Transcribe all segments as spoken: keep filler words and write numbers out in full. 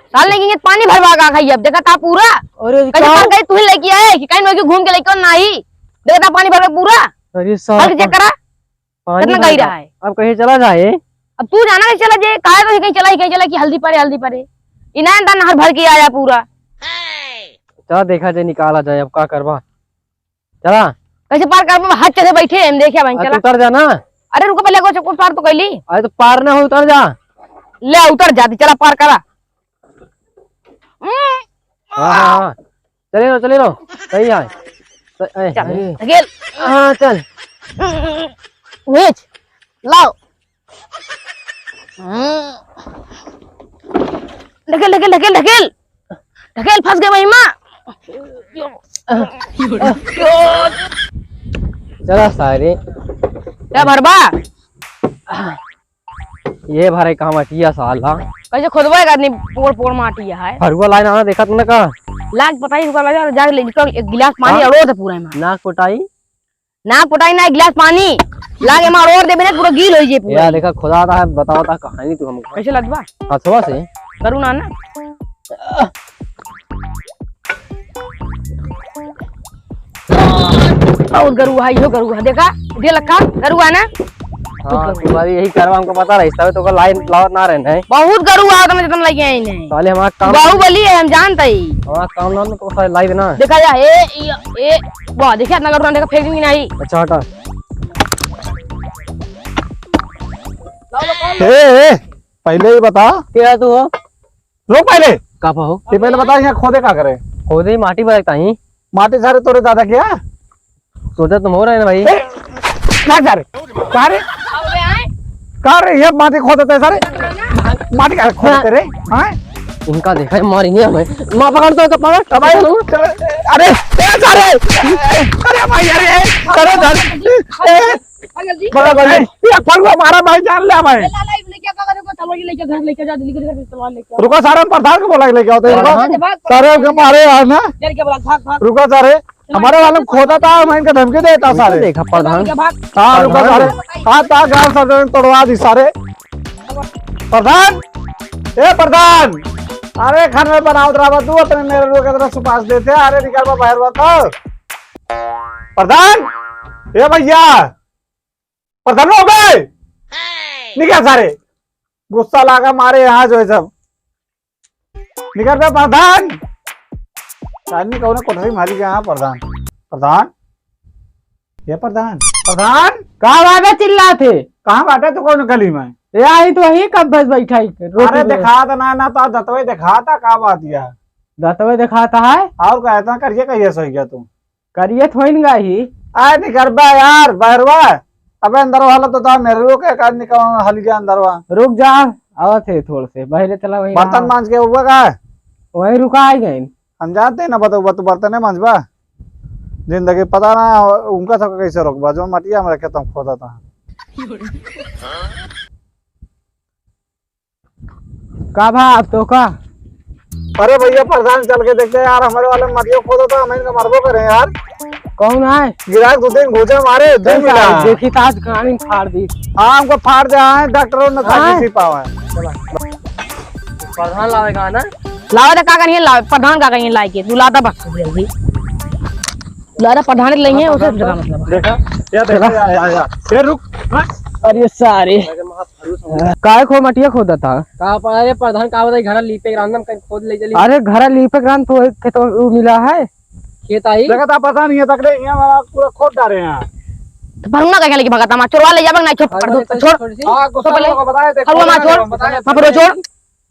साल नहीं गिंगे त पानी भरवा का खाई, अब देखा ता पूरा। अरे कैसे का? पार करी, तू ही लेके आए कि कहीं नोकी घूम के लेके नाही। देखा ता पानी भरवा पूरा। अरे साला, हल्क चेक करा। पानी कितना भर गई गया। रहा है? अब कहीं चला जाए। अब तू जाना कहीं चला जाए, काहे तो कहीं चला ही, कहीं चला कि हल्दी परे, हल्दी परे। इनान दान हर भर के आया पूरा। चला देखा जाए, निकाला जाए, अब का करबा। चला। कैसे पार करबा? हाथ चले बैठे हम, देखिया बहन, अरे चला। तू उतर जा ना। अरे रुको पहले, कुछ, कुछ पार तो कर ली। अरे तो पार ना हो, उतर जा। ले उतर जाती, चला पार करा। हाँ, हाँ, हाँ। चले लो, चले लो। सही है। स-, ए, चल, ए। ढकेल। हाँ, चल। भेज। लाओ। ढकेल, ढकेल, ढकेल, ढकेल। ढकेल, फंस गए महिमा। चला सारे। क्या भरबा? ये भरे कहाँ मटिया साला। कैसे खोदबा एक आदमी पोड़ पोड़ माटी है। फरुआ लाइन आना देखा तुमने का? लाग पता ही रुका लगा, जाके ले निकल एक गिलास पानी हाँ? अड़ो दे पूरा में। नाक पोटाई? नाक पोटाई ना, एक गिलास पानी। लाग एमा अड़ोर देबे ना, पूरा गील होई जे पूरा। यार देखा, खुदा ता है, बताओ ता कहानी तू हमको। कैसे लगबा? हथवा से। करू ना ना। बहुत गरुआ है, इहो गरुआ है। देखा, दे लखा, गरुआ ना? हाँ, तुम्हारी यही करवा हमको पता रही, तभी तो लाइन लावत ना रहना है। बहुत गरुआ है, तुम जितना लगे आए नहीं। साले हमारा काम बाहुबली है, हम जानते ही। हमारा काम नाम तो साले लाइव ना। देखा जा, ए, ए, ए, वाह, देखा इतना गरुआ, देखा फेंकेंगे नहीं। अच्छा, हटा। ए, ए, पहले ही बता। क्या तू हो? रुक पहले। का हो? ये पहले बता, यहाँ खोदे का करे? खोदे माटी भरे ताई। माटी सारे तोरे दादा क्या? सोचा तुम हो रहे ना भाई। ए, ना सारे। का रे? अबे आए। का रे, ये माटी खोदते सारे? माटी का खोदते रे? हाँ? इनका देखा है, मारेंगे हमें। माँ पकड़ तो, तो पकड़। अब भाई, चलो। अरे, ए, सारे। अरे भाई, अरे, अरे, सारे। ए, बड़ा भाई, ये फरुआ मारा भाई, जान ले भाई। ले, ले, ले, लेके आ, का करेगा? तलवार लेके घर लेके जा, जल्दी घर से तलवार लेके आ। रुको सारे, हम प्रधान को बोला के लेके आओ तो इनको। हाँ। सारे के मारे यार ना। जल्दी के बोला, भाग, भाग। रुको सारे, हमारे वाले में खोदा था, हम इनका धमकी देता सारे। देखा प्रधान। जल्दी के भाग। हाँ, रुको सारे। हाँ, ता गांव सब जन तोड़वा दी सारे। प्रधान, ए प्रधान, अरे खाना बनाओ तो रावत तू अपने मेरे लोग के तरफ सुपास देते, अरे निकल बा बाहर बा तो। प्रधान, ए भैया, प्रधान हो गए। निकल सारे। गुस्सा लागा मारे यहाँ जो है सब। निकल बे प्रधान। आदमी कौन कोठरी मारी गया यहाँ प्रधान। प्रधान। ये प्रधान। प्रधान। का बात है चिल्लात है? कहाँ बाटे तू कौन गली में? ए आई तो ही कब बस बैठा ही रोटी अरे में। देखा तो ना, ना तो दतवे देखा था का बात या? दतवे देखा था है? और कहता करिए कहिए सही गया तू? करिए थोइन गाही। आय निकरबा यार, बहरवा। अबे अंदर वाला तो था मेरे को क्या कर निकल हल गया अंदरवा। रुक जा, आवत है थोड़ से, बहरे चला वहीं बर्तन रहा। मांज के हुआ का? वहीं रुका आ गए। हम जानते हैं ना, बतऊ, बतऊ बर्तने मांजबा। जिंदगी पता ना उनका सब कैसे रोकबा, जो मटिया में रखे तुम खोदा था। का भा, अब तो का? अरे भैया, प्रधान चल के देखते यार, हमारे वाले मटियो खोदा था, हम इनका मरबो करे यार। कौन है? गिराक दो तीन घूंसे मारे, दो कैसा मिला। है? देखी तो आज कहानी फाड़ दी। हाँ, हमको फाड़ दे, हाँ, डॉक्टरों ने हाँ। ताकि सी पावा है। प्रधान लावेगा ना? लावे तो का करिए, लावे, प्रधान का करिए लाए के, तू लाता बस हो गई। लारा प्रधान लेंगे, उसे जगह मतलब। देखा? या देखा, या, या, या। ये रुक। अरे सारे। काहे को मटिया खोदा था? का प-, अरे प्रधान का बताई, घरा लीपे के रांदम कहीं खोद ले चली। अरे घरा लीपे के रांद तो एक खेत उ मिला है। खेत आई? देखा था, पता नहीं है, तकले यहाँ वाला पूरा खोद डाले हैं। तो भरुआ का लेके भागा था, मार, चोरवा ले जाबे, नहीं, छोड़, अरे कर दो, तो छोड़। छोड़ दी। हाँ, गुस्सा तो पहले लोगों को बताए थे, हलवा मार, छोड़। हाँ, पकड़ो, छोड़।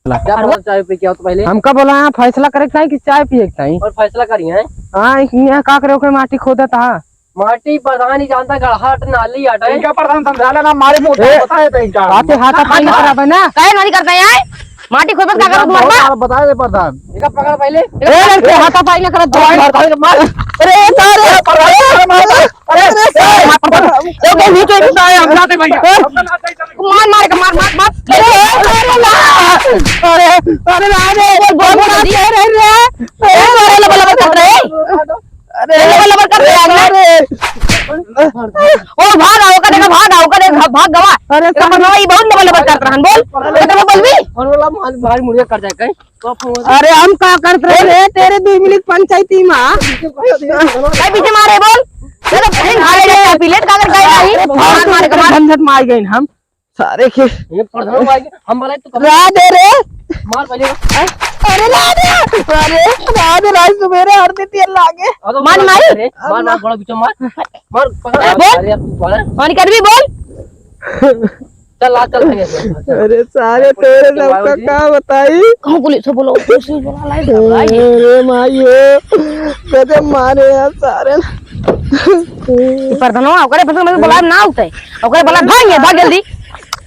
जा, अरे पहले चाय पी के आओ तो पहले। हमका बोला है फैसला करे के चाही कि चाय पिए के चाही? और फैसला करी है। हाँ, यहाँ का करे ओकरे माटी खोदत हा। माटी प्रधान ही जानता, गड़हाट नाली हटे। इनका प्रधान समझा लेना, मारे मुंह ए, पता है तो इनका। आते हाथापाई ना करावे ना। काहे नाली करता है? माटी खोदत का करो तुम्हारे पास? बता दे प्रधान। इनका पकड़ पहले। ए, लड़के हाथापाई ना करत। मार, मार, मार। अरे, सारे, अरे, मार। अरे, अरे, अरे, मार, मार, मार। ए, ए, ए, ए, हम जाते भैया। ए, मार, मार, मार, मार, मार। अरे, अरे, अरे, अरे, अरे, अरे, बोल, बोल, बोल, जल्दी। अरे, अरे, अरे, अरे, लबर, लबर करत रहे। अरे, लबर, लबर करत रहे, अरे। ओ, भाग, आओ, का देखा, भाग, आओ, का देखा, भाग, गवा। अरे, देखा, सारे। भाई, बहुत लबर, लबर करत रहन, बोल। अरे, तो बोल भी। अब हमारी, हमारी मुड़िया कट जाए कहीं। तो फोन अरे हम का करत रहे रे, तेरे दुइ मिनट पंचायती मा। कहीं पीछे मारे बोल। चलो, कहीं खा ले, चाय पी ले, कागज खाए नहीं। अरे मार, मार, मार। झंझट मार गए हम। सारे के ये प्रधान भाई, हम बोला तो कब ला दे रे। मार पहले। अरे ला दे। अरे ला दे, राज सुबेरे हर दे तेल लागे। अरे मार, मार मारी। रे, मार, मार, बड़ा पीछे मार। मार, पकड़। ए, बोल। अरे यार, तू बोल। मार कर भी बोल। चल, आ, चल, चल, चल। अरे सारे तेरे सबका का बताई। कहूँ पुलिस से बोलो, पुलिस से बोला, लाई, लाई। अरे माई हो, गजब मारे यार सारे। ये प्रधानवा, ओकरे पसंद में बोलाए ना होते। ओकरे बोला, "भाग ये, भाग जल्दी।"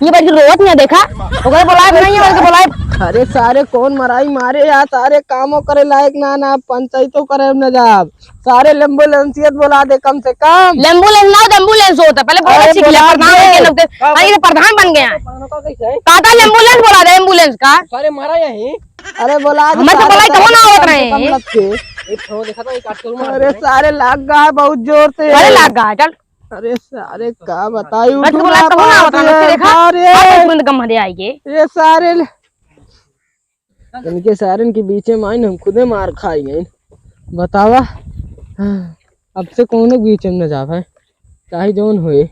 ये बच्ची रोवत नहीं है, देखा? ओकरे बोलाए नहीं है, ओकरे बोलाए। अरे सारे कौन मराई मारे यार, सारे कामों करे लायक ना, ना पंचायतों करे ना जाब। सारे एम्बुलेंसियत बोला दे कम से कम। एम्बुलेंस ना हो तो एम्बुलेंस होता, पहले बोला अरे सीख ले, बोला प्रधान दे। बन के लोग के, हाँ, ये तो प्रधान बन गया है। प्रधान का कैसे है? काका एम्बुलेंस बोला दे, एम्बुलेंस का। सारे मारा यहीं। अरे बोला दे, हमें तो सारे बोला ही तो ना होत रहे। कम लग के। एक फोन देखा था, एक आठ सौ रुपये अरे मारे। सारे लाग गा है बहुत जोर से। अरे लाग गा है, चल। अरे सारे का बताई, मैं तो उठू बोला ना तो ना पावत होता, है, मुझसे देखा। सारे। हाँ, तो तुरंत गम हटे आएंगे। ये सारे ले-, इनके सारन के बीचे में आइन हम खुदे मार खाई गए। बतावा, हाँ, अब से कौनो बीच में न जावे, चाहे जौन होए।